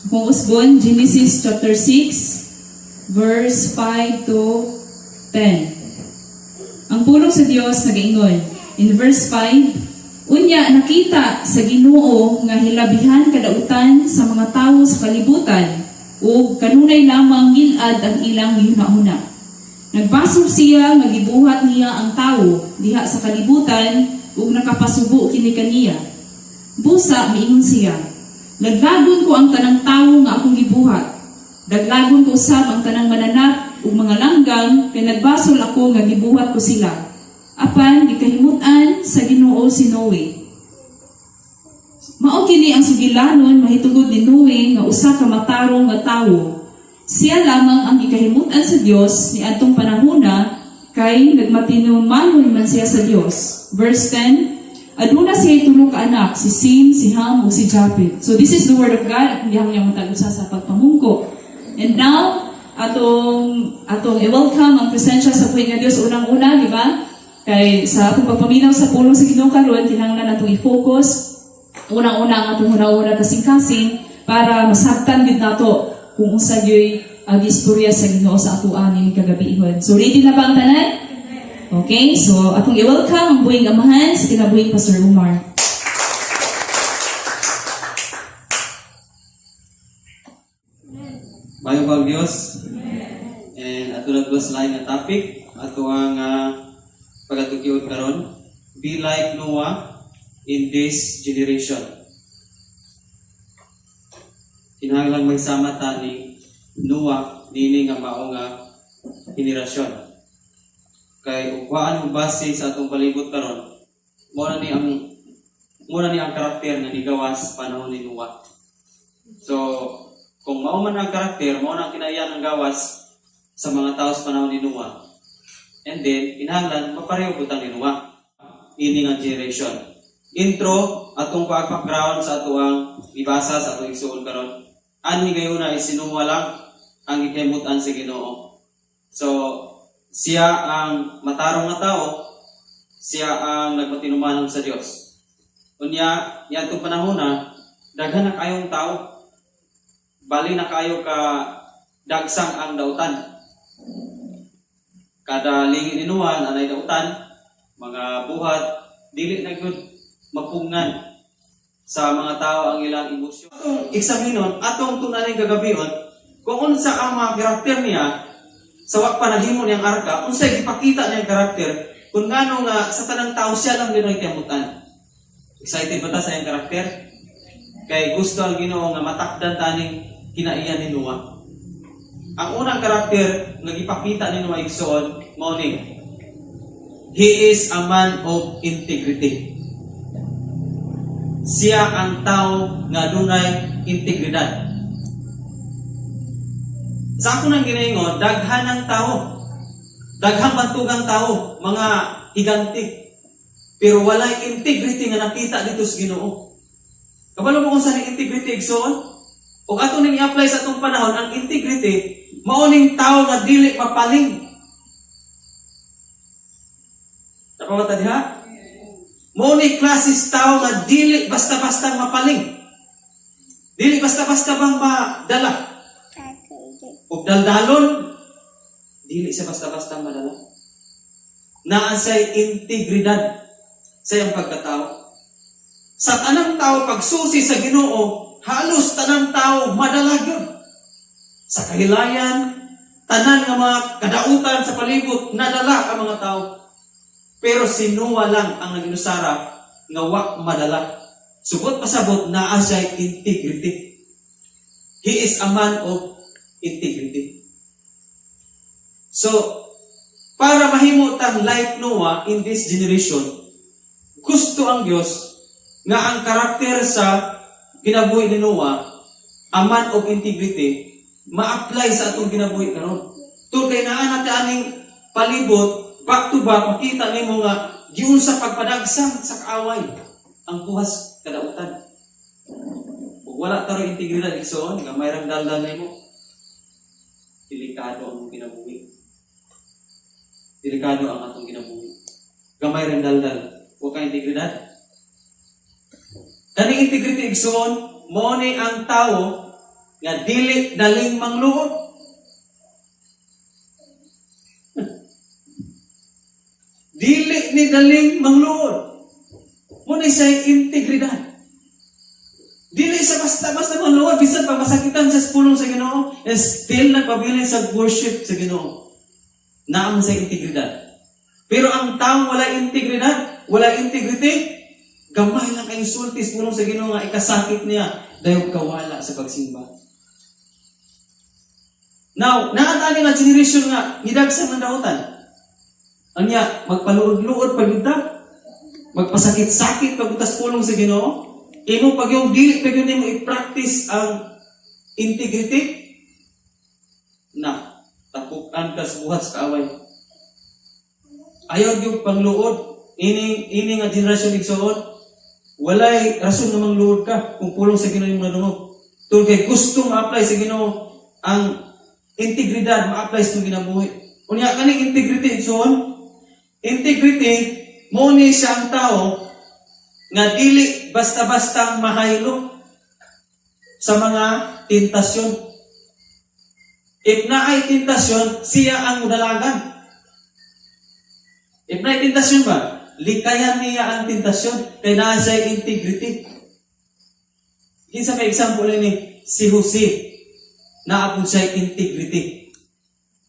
Akong usbon, Genesis chapter 6, verse 5 to 10. Ang pulong sa Dios nagaingon. In verse 5, "Unya nakita sa Ginoo nga hilabihan kadautan sa mga tawo sa kalibutan ug kanunay lamang ngilad ang ilang gihunahuna. Nagbasol siya nga gibuhat niya ang tawo diha sa kalibutan ug nakapasubo kini kaniya. Busa miingon siya, 'Laglagon ko ang tanang tawo nga akong gibuhat. Laglagon ko usab ang tanang mananap ug mga langgam kay nagbasol ako nga gibuhat ko sila.' Apan gikahimut-an sa Ginoo si Noe. Mao kini ang sugilanon mahitungod ni Noe nga usa ka matarong nga tawo. Siya lamang ang gikahimut-an sa Dios niadtong panahona kay nagmatinumanon man siya sa Dios." Verse 10, "Aduna siya tulo ka anak, si Sim, si Ham, ug si Japhet." So this is the word of God. Akong gihangyo matag usa sa pagpamungko. And now, atong i-welcome ang presensya sa buhi nga Dios unang-una, di ba? Kay sa atong pagpaminaw sa pulong sa Ginoo karon, kinahanglan natong i-focus unang-una ang atong hunahuna, kasing-kasing, para masabtan gid nato kung unsa gyoy ang istorya sa Ginoo sa atoa nining kagabihon. So ready na ba ang tanan? Okay, so atong i-welcome ang buhing amahan sa kinabuhing Pastor Umar. Maayo ba ang Dios? And ato na sa lain nga topic, ato ang pagatukion karon, be like Noah in this generation. Kinahanglan may sama ta ni Noah nini nga mao nga henerasyon. Kay ug waan mo base sa atong palibot karon, mao na ni ang karakter nga nigawas panahon ni Noah. So, kung mao man ang karakter, mao na ang kinaiyan ang gawas sa mga tao sa panahon ni Noah. And then, kinahanglan mapareho pud ni Noah ini nga generation. Intro, atong background sa atoang ibasa sa atong igsuon karon. Anhi gayuna is si Noah lang ang gihimutan sa Ginoo. So, siya ang matarong nga tao, siya ang nagmatinumanon sa Dios. Unya, niadtong panahon na, daghan na kayong tao. Bali na kayo ka dagsang ang dautan. Kada lingi ni Noah, anay dautan, mga buhat, dili na gyud mapungan sa mga tao ang ilang emosyon. Atong eksaminon, atong tunaning kagabion, kung unsa ang mga karakter niya, sa wa pa nahimo niyang arka, unsay gipakita niyang karakter, kung ngano nga sa tanang tao siya lang din ang. Excited ba ta sa iyang karakter? Kay gusto ang Ginoo nga matakdan taning kinaiyan ni Noah. Ang unang karakter nga gipakita ni Noah, igsoon, mao ni he is a man of integrity. Siya ang tao nga dunay integridad. Sa ako nang ginaingon, daghan ng tao. Daghang bantugang tao, mga higante. Pero walay integrity nga nakita dito sa Ginoo. Kabalo mo kung saan ang integrity, igsoon? Ug ato ning i-apply sa atong panahon, ang integrity, mao ning tao nga dili mapaling. Napamata diha? Mao ni klases tao nga dili basta-basta mapaling. Dili basta-basta bang madala. Ug daldalon, dili siya basta-basta madala. Naa siya'y integridad sa iyang pagkatao. Sa tanang tao, pagsusi sa Ginoo, halos tanang tao madala gyud. Sa kahilayan, tanan nga mga kadautan sa palibot, nadala ang mga tao. Pero si Noah lang ang naginusara nga wa madala. Subot pasabot, naa siya'y integrity. He is a man of integrity. So, para mahimo tang like Noah in this generation, gusto ang Dios nga ang karakter sa kinabuhi ni Noah, a man of integrity, ma-apply sa atong kinabuhi karon. Tungod kay naa na aning palibot, back to back, makita nimo nga giunsa pagpadagsang sa kaaway ang puhas kadautan. Ug wala taro integridad, igsoon, gamay rang daldal nimo. Delikado ang kinabuhi. Delikado ang atong kinabuhi. Gamay rang daldal, wa ka integridad. Kaning integrity, igsoon, mo ni ang tao nga dili daling mangluod. Dili ni daling mangluod. Mao na siya integridad. Dili sa basta-basta mangluod, bisan pa masakitan sa pulong sa Ginoo, and still nagpabilin sa worship sa Ginoo. Naa man sa integridad. Pero ang taong wala integridad, wala integrity, gamay lang kay sulti sa pulong sa Ginoo nga ikasakit niya dahil kawala sa pagsimba. Now, naa nga generation nga nidagsa ng dautan. Anya, magpaluod-luod pag ta, magpasakit-sakit pag utas pulong sa Ginoo, imo pag yung dili pag yun mo i-practice ang integrity, na tapukan ka sa buhat sa kaaway. Ayaw yung pangluod. Ini nga generasyon igsoon, walay rason nga mangluod ka kung pulong sa Ginoo yung nadungog. Tungod kay gusto ma-apply sa Ginoo ang integridad, ma-apply sa itong kinabuhi. Unya kaning integrity, igsoon, integrity mo ni siya ang tao nga dili basta-basta mahaylo sa mga tentasyon. If naay tentasyon, siya ang mudalagan. If naay tentasyon ba, likayan niya ang tentasyon kay naa siya integrity. Kinsa may example ni si Jose, naa pod siya integrity.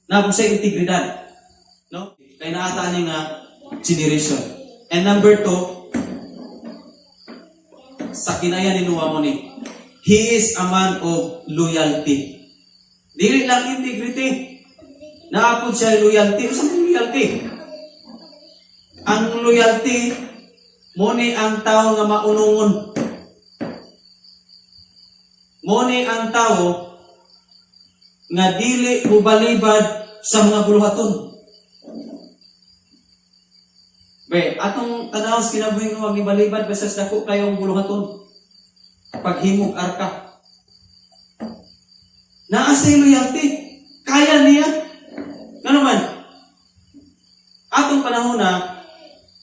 Naa pod siya integridad. No? Kay naa ta ni nga generation. And number two, sa kinaya ni Noah mo ni, he is a man of loyalty. Dili lang integrity. Naa pod siya loyalty. Unsa man loyalty? Ang loyalty mo ni ang tao nga maunungon. Mo ni ang tao nga dili mobalibad sa mga buluhaton. Be, atong tanaw sa kinabuhi nga gibalibad basta sa dako kayong buluhaton. Paghimog arka. Naa siya loyalty. Kaya niya. Ngano man, atong panahon na,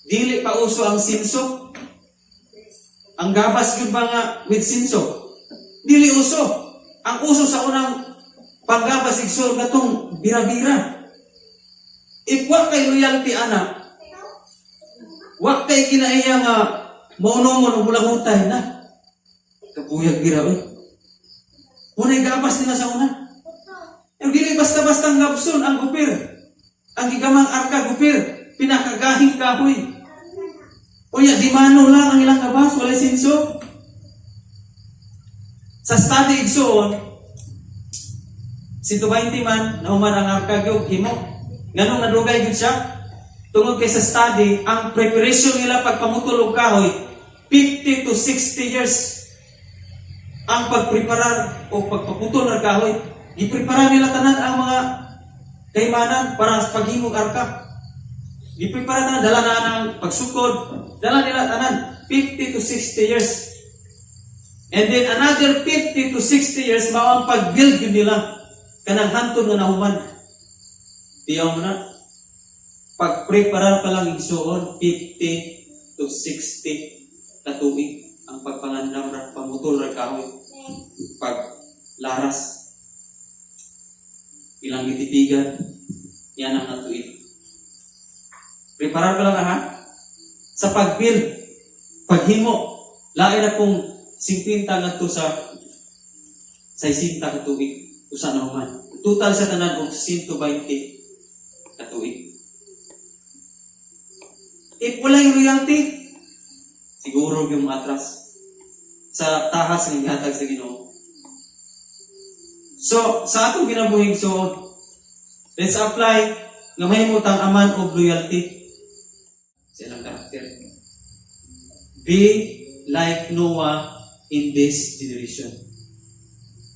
dili pa uso ang sinso. Ang gabas gyud ba nga with sinso? Dili uso. Ang uso sa unang panggabas, igsoon, katong bira-bira. If wa kay loyalty ana, wa kay kinaiya nga maunongon og bulahutay na. Kapuyag bira oy. Unay gabas nila sa una. Yung dili basta-basta ang gabson, ang gopher. Ang gigamang arka, gopher. Pinakagahing kahoy. Unya, di mano lang ang ilang gabas, walay sinso. Sa study, igsoon, 120 man, nahuman ang arka gyud himo. Nganong nadugay gyud siya? Tungod kay sa study, ang preparation nila pagpamutol og kahoy, 50 to 60 years ang pagpreparar o pagpaputol ng kahoy. Gipreparar nila tanan ang mga kaymanan para sa paghimog arka. Giprepara tanan, dala na ang pagsukod, dala nila tanan 50 to 60 years. And then another 50 to 60 years mao ang pag-build yun nila kanang hantod nga nahuman. Tiyaw mo na. Pag-preparar pa lang, igsuon, 50 to 60 katuig ang pagpangandam ra pamutol ra kahoy. Pag laras ilang gitipigan yan ang natuig. Preparar pa lang ha sa pag-build, paghimo, lain na kung 50 ngadto sa 60 ka tuig usa na human. Total sa tanan og 120 ka tuig. If wala yung loyalty, siguro yung atras sa tahas ng gihatag sa Ginoo. So, sa atong kinabuhi, so, let's apply nga mahimutang a man of loyalty sa ilang karakter. Be like Noah in this generation.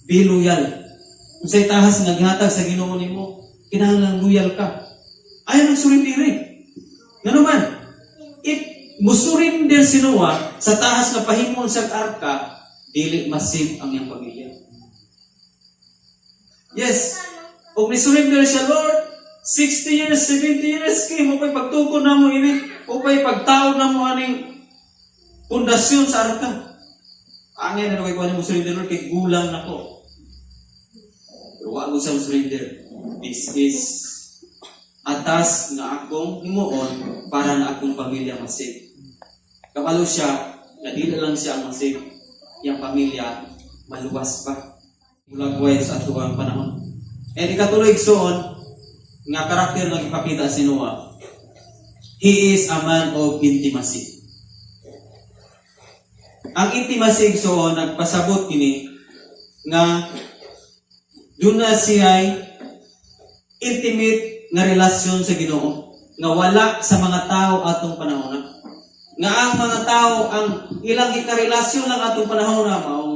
Be loyal. Kung sa'y tahas nga gihatag sa Ginoo nimo, kinahanglan loyal ka. Ayaw nang surrender eh. Ngano man, if musurrender si Noah sa tahas nga pahimon sa arka, dili ma-save ang iyang pamilya. Yes. Kung ni-surrender siya, "Lord, 60 years, 70 years, kay mo pa'y pagtukod na mo ini, o pa'y pagtaon na mo aning pundasyon sa arka." Angay na kay kuha mo surrender, "Lord, kay gulang na ko." Wa ko siya surrender. This is atas nga akong himuon para na akong pamilya masave. Kabalo siya nga dili lang siya ang masave, iyang pamilya maluwas pa. Mulagway sa atuang panahon. And ikatulo, igsoon, nga karakter nga ipakita si Noah. He is a man of intimacy. Ang intimacy, igsoon, nagpasabot kini nga duna siya intimate nga relasyon sa Ginoo nga wala sa mga tao atong panahon na. Nga ang mga tao, ang ilang gikarelasyon lang atong panahon na mao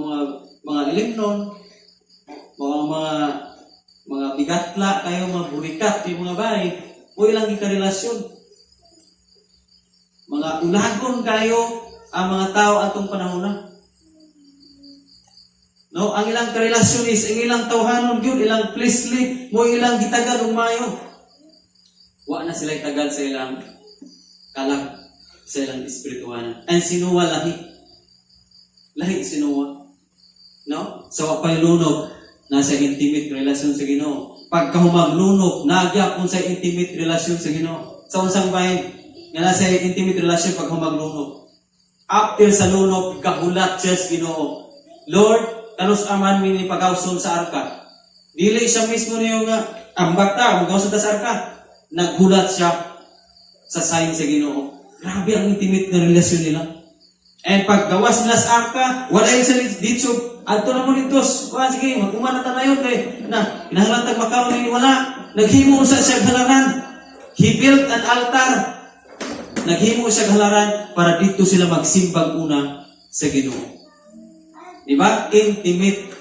mga ilimnon, mao mga bigatla kayo, mga burikat yung mga bay, o ilang gikarelasyon. Mga ulagon kayo ang mga tao atong panahon na. No, ang ilang karelasyon is ang ilang tawhanon gyud, ilang fleshly, mo ilang gitagan og maayo. Wa na sila tagal sa ilang kalag, sa ilang espirituhanan. And si Noah lahi. Lahi si Noah. No? Sa wa pa'y lunop, nasa intimate relasyon sa Ginoo. Pagkahumag lunop, nagyapon sa intimate relasyon sa Ginoo. Sa unsang bahin, nga nasa intimate relasyon pag humaglunop. Up till sa lunop, gahulat siya sa Ginoo. "Lord, kanus-a man mi ni pagawson sa arka?" Dili siya mismo niyo nga, ambak ta, magawson ta sa arka. Naghulat siya sa sign sa Ginoo. Grabe ang intimate na relasyon nila. And pag gawas nila sa arka, wala yung sa dito, adto na mo dito, kuha, sige, mag-uma na tayo kay, na, kinahanglan tag makaon ni wala. Naghimo sa siya halaran. He built an altar. Naghimo siya halaran para dito sila magsimbag una sa Ginoo. Di ba? Intimate.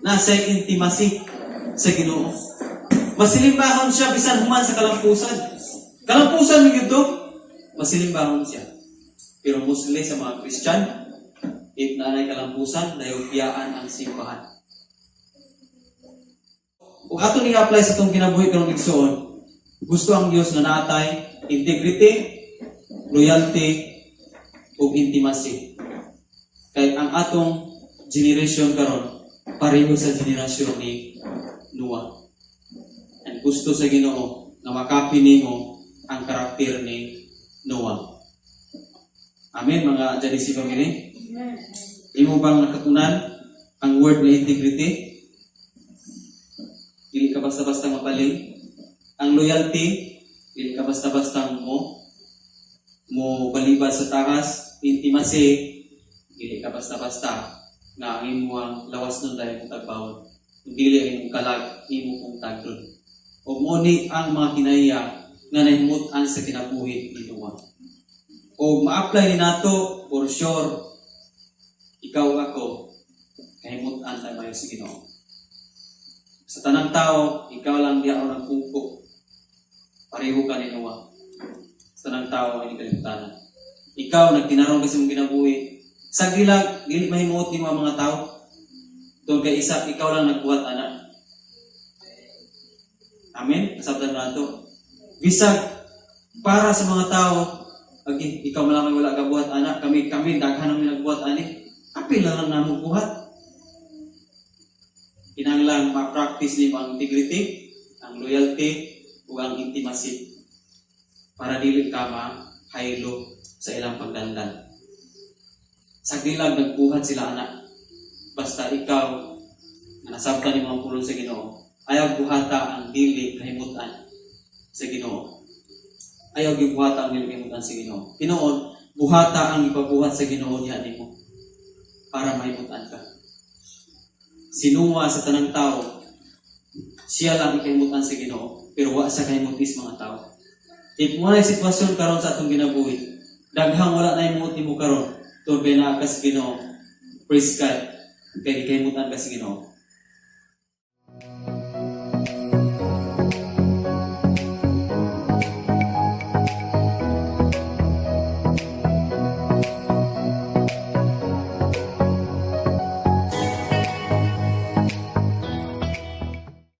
Nasa intimacy sa Ginoo. Masilimbahon siya bisan human sa kalampusan. Kalampusan ni gito, masilimbahon siya. Pero mostly sa mga Christian, if naanay kalampusan, nayupiyaan ang simbahan. Kung ato ni apply sa itong kinabuhi karong, igsoon, gusto ang Dios nga naatay integrity, loyalty, ug intimacy. Kay ang atong generation karon pareho sa generasyon ni Noah. And gusto sa Ginoo nga makapi nimo ang karakter ni Noah. Amen, mga Jadisi family. Imo bang nakatunan ang word nga integrity? Dili ka basta-basta mapaling. Ang loyalty, dili ka basta-basta mo balibad sa taas. Intimacy, dili ka basta-basta nga ang imong lawas nun dahil mong tagbawon. Kung dili ang imong kalag, imo kong tagdon. O mo ni ang mga kinaiya nga nahimutan sa kinabuhi ni Noah. O ma-apply ni nato, for sure, ikaw ako, kahimutan tayo mayo sa Ginoo. Sa tanang tao, ikaw lang diya ang nagpungko. Pareho ka ni Noah. Sa tanang tao, ay kalimutan. Ikaw, nagtinarong kasi mong kinabuhi. Sa gilag, dili mahimuot nimo ang mga tao. Tungkol kay isa, ikaw lang nagbuhat, ana. Amen? Nasabtan na nato. Bisag, para sa mga tao, agi, ikaw man lang wala kabuhat, ana. Kami, kami, daghan ang nagbuhat, ani. Apil lang lang namo buhat. Kinahanglan ma-practice nimo ang integrity, ang loyalty, ug ang intimacy para dili ka mahaylo sa ilang pagdandan. Sa dilag nagbuhat sila ana. Basta ikaw nga nasabtan nimo ang pulong sa Ginoo, ayaw buhata ang dili kahimutan sa Ginoo. Ayaw gibuhata ang dili kahimutan sa Ginoo. Tinuod, buhata ang ipabuhat sa Ginoo diha nimo para mahimutan ka. Si Noah, sa tanang tao, siya lang ikahimutan sa Ginoo, pero wa sa kahimutis mga tao. If mo na sitwasyon karon sa atong ginabuhi, daghang wala na himuot nimo karon, tungod kay naa ka sa Ginoo. Praise God, kay ikahimutan ka sa Ginoo.